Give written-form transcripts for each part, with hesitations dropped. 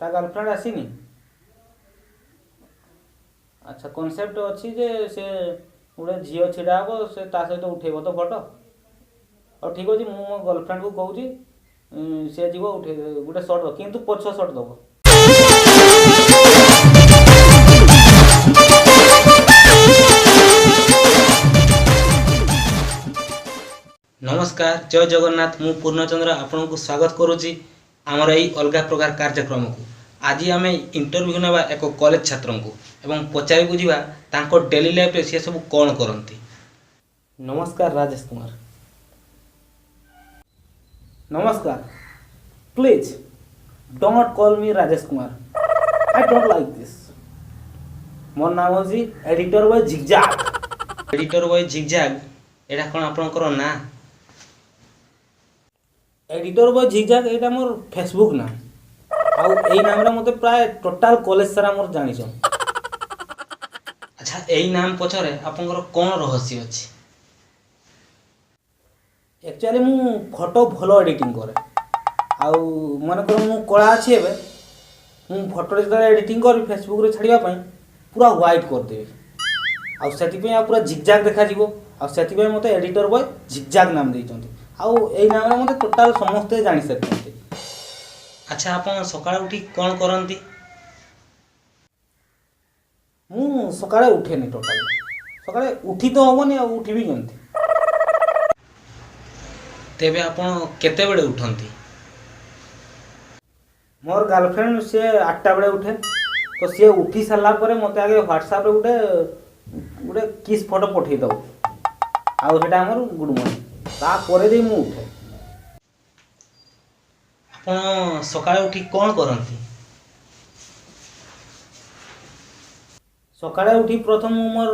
ତା ଗାର୍ଲଫ୍ରେଣ୍ଡ ଆସିନି? ଆଚ୍ଛା, କନସେପ୍ଟ ଅଛି ଯେ ସେ ଗୋଟେ ଝିଅ ଛିଡ଼ା ହେବ, ସେ ତା ସହିତ ଉଠେଇବ ତ ଫଟୋ। ହଉ, ଠିକ୍ ଅଛି, ମୁଁ ମୋ ଗର୍ଲଫ୍ରେଣ୍ଡକୁ କହୁଛି, ସେ ଯିବ ଉଠେଇ ଗୋଟେ ସଟ୍, କିନ୍ତୁ ପଛ ସଟ୍ ଦେବ। ନମସ୍କାର, ଜୟ ଜଗନ୍ନାଥ। ମୁଁ ପୂର୍ଣ୍ଣଚନ୍ଦ୍ର ଆପଣଙ୍କୁ ସ୍ୱାଗତ କରୁଛି ଆମର ଏଇ ଅଲଗା ପ୍ରକାର କାର୍ଯ୍ୟକ୍ରମକୁ। ଆଜି ଆମେ ଇଣ୍ଟରଭ୍ୟୁ ନେବା ଏକ କଲେଜ ଛାତ୍ରଙ୍କୁ ଏବଂ ପଚାରି ବୁଝିବା ତାଙ୍କ ଡେଲି ଲାଇଫରେ ସେ ସବୁ କ'ଣ କରନ୍ତି। ନମସ୍କାର ରାଜେଶ କୁମାର। ନମସ୍କାର। Please don't call me Rajesh Kumar, I don't like this. ମୋର ନାମ ହେଉଛି ଏଡିଟର ବୟ ଝିକଝାକ। ଏଡିଟର ବୟ ଝିକଝାକ, ଏଇଟା କ'ଣ ଆପଣଙ୍କର ନାଁ? ଏଡିଟର ବୟ ଝିକଝାକ, ଏଇଟା ମୋର ଫେସବୁକ୍ ନାଁ। ଆଉ ଏଇ ନାମରେ ମୋତେ ପ୍ରାୟ ଟୋଟାଲ କଲେଜ ସାରା ମୋର ଜାଣିଛନ୍। ଆଚ୍ଛା, ଏଇ ନାମ ପଛରେ ଆପଣଙ୍କର କ'ଣ ରହସ୍ୟ ଅଛି? ଆକ୍ଚୁଆଲି ମୁଁ ଫଟୋ ଭଲ ଏଡ଼ିଟିଂ କରେ। ଆଉ ମନେକର ମୁଁ କଳା ଅଛି ଏବେ, ମୁଁ ଫଟୋରେ ଯେତେବେଳେ ଏଡ଼ିଟିଂ କରିବି ଫେସବୁକ୍ରେ ଛାଡ଼ିବା ପାଇଁ, ପୁରା ହ୍ୱାଇଟ୍ କରିଦେବି। ଆଉ ସେଥିପାଇଁ ଆଉ ପୁରା ଝିକଝାକ ଦେଖାଯିବ। ଆଉ ସେଥିପାଇଁ ମୋତେ ଏଡ଼ିଟର ବୟ ଝିକଝାକ ନାମ ଦେଇଛନ୍ତି। ଆଉ ଏଇ ନାମରେ ମୋତେ ଟୋଟାଲ ସମସ୍ତେ ଜାଣିସାରିଛନ୍ତି। ଆଚ୍ଛା, ଆପଣ ସକାଳେ ଉଠି କ'ଣ କରନ୍ତି? ମୁଁ ସକାଳେ ଉଠେନି ଟୋଟାଲି। ସକାଳେ ଉଠି ତ ହେବନି, ଆଉ ଉଠିବି କେମିତି? ତେବେ ଆପଣ କେତେବେଳେ ଉଠନ୍ତି? ମୋର ଗାର୍ଲଫ୍ରେଣ୍ଡ ସିଏ 8ଟା ବେଳେ ଉଠେ। ତ ସିଏ ଉଠି ସାରିଲା ପରେ ମୋତେ ଆଗେ ହ୍ୱାଟ୍ସଆପ୍ରେ ଗୋଟେ ଗୋଟେ କିସ୍ ଫଟୋ ପଠେଇଦେବ, ଆଉ ସେଇଟା ଆମର ଗୁଡ଼୍ ମର୍ଣ୍ଣିଂ। ତାପରେ ଯାଇ ମୁଁ ଉଠେ। ଆପଣ ସକାଳେ ଉଠି କ'ଣ କରନ୍ତି? ସକାଳେ ଉଠି ପ୍ରଥମ ମୁଁ ମୋର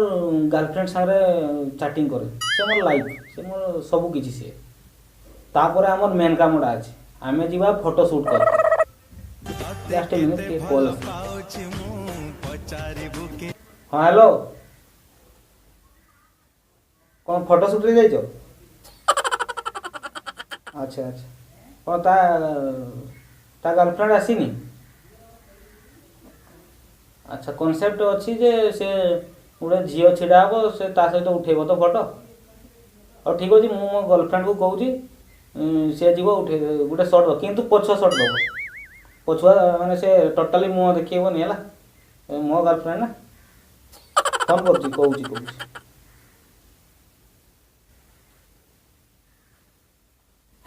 ଗାର୍ଲଫ୍ରେଣ୍ଡ ସାଙ୍ଗରେ ଚାଟିଂ କରେ। ସେ ମୋର ଲାଇଫ୍, ସେ ମୋର ସବୁ କିଛି ସିଏ। ତାପରେ ଆମର ମେନ୍ କାମଟା ଅଛି, ଆମେ ଯିବା ଫଟୋ ସୁଟ୍ କରି। ଜଷ୍ଟ ଏ ମିନିଟ୍, ଟିକେ କଲ୍। ହଁ, ହ୍ୟାଲୋ, କ'ଣ ଫଟୋ ସୁଟ୍ରେ ଯାଇଛ? ଆଚ୍ଛା, କ'ଣ ତା ଗାର୍ଲଫ୍ରେଣ୍ଡ ଆସିନି? ଆଚ୍ଛା, କନସେପ୍ଟ ଅଛି ଯେ ସେ ଗୋଟେ ଝିଅ ଛିଡ଼ା ହେବ, ସେ ତା ସହିତ ଉଠେଇବ ତ ଫଟୋ। ହଉ, ଠିକ୍ ଅଛି, ମୁଁ ମୋ ଗର୍ଲଫ୍ରେଣ୍ଡକୁ କହୁଛି, ସେ ଯିବ ଉଠେଇ ଗୋଟେ ସଟ୍, କିନ୍ତୁ ପଛ ସଟ୍ ଦେବ। ପଛୁଆ ମାନେ ସେ ଟୋଟାଲି ମୁହଁ ଦେଖେଇବନି, ହେଲା? ମୋ ଗାର୍ଲଫ୍ରେଣ୍ଡ ନା, ଫୋନ୍ କରୁଛି, କହୁଛି କହୁଛି।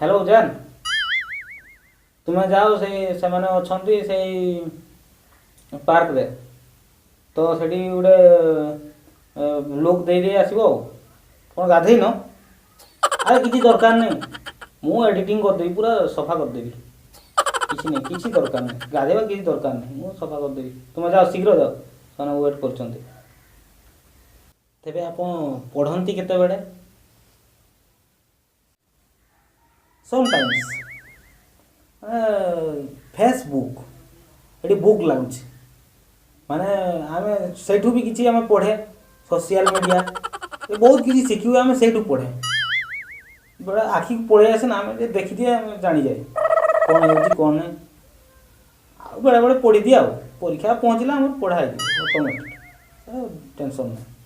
ହ୍ୟାଲୋ ଜାନ୍, ତୁମେ ଯାଅ, ସେଇ ସେମାନେ ଅଛନ୍ତି ସେଇ ପାର୍କରେ, ତ ସେଠି ଗୋଟେ ଲୁକ୍ ଦେଇ ଦେଇ ଆସିବ। ଆଉ କ'ଣ ଗାଧେଇନ? ଆରେ କିଛି ଦରକାର ନାହିଁ, ମୁଁ ଏଡ଼ିଟିଂ କରିଦେବି, ପୁରା ସଫା କରିଦେବି। କିଛି ନାହିଁ, କିଛି ଦରକାର ନାହିଁ ଗାଧେଇବା, କିଛି ଦରକାର ନାହିଁ, ମୁଁ ସଫା କରିଦେବି। ତୁମେ ଯାଅ, ଶୀଘ୍ର ଯାଅ, ସେମାନେ ୱେଟ୍ କରୁଛନ୍ତି। ତେବେ ଆପଣ ପଢ଼ନ୍ତି କେତେବେଳେ? ସମଟାଇମ୍ସ ଫେସବୁକ୍ ଏଠି ବୁକ୍ ଲାଗୁଛି, ମାନେ ଆମେ ସେଇଠୁ ବି କିଛି ଆମେ ପଢ଼େ। ସୋସିଆଲ ମିଡ଼ିଆ ବହୁତ କିଛି ଶିଖିବୁ, ଆମେ ସେଇଠୁ ପଢ଼େ। ବେଳେ ଆଖିକୁ ପଳେଇ ଆସେ ନା, ଆମେ ଟିକେ ଦେଖିଦିଏ, ଆମେ ଜାଣିଯାଏ କ'ଣ ହେଉଛି କ'ଣ ନାହିଁ। ଆଉ ବେଳେବେଳେ ପଢ଼ିଦିଏ, ଆଉ ପରୀକ୍ଷା ପହଞ୍ଚିଲା ଆମର ପଢ଼ା ହେଇଯିବ ଅଟୋମେଟିକ୍, ଟେନସନ୍ ନାହିଁ।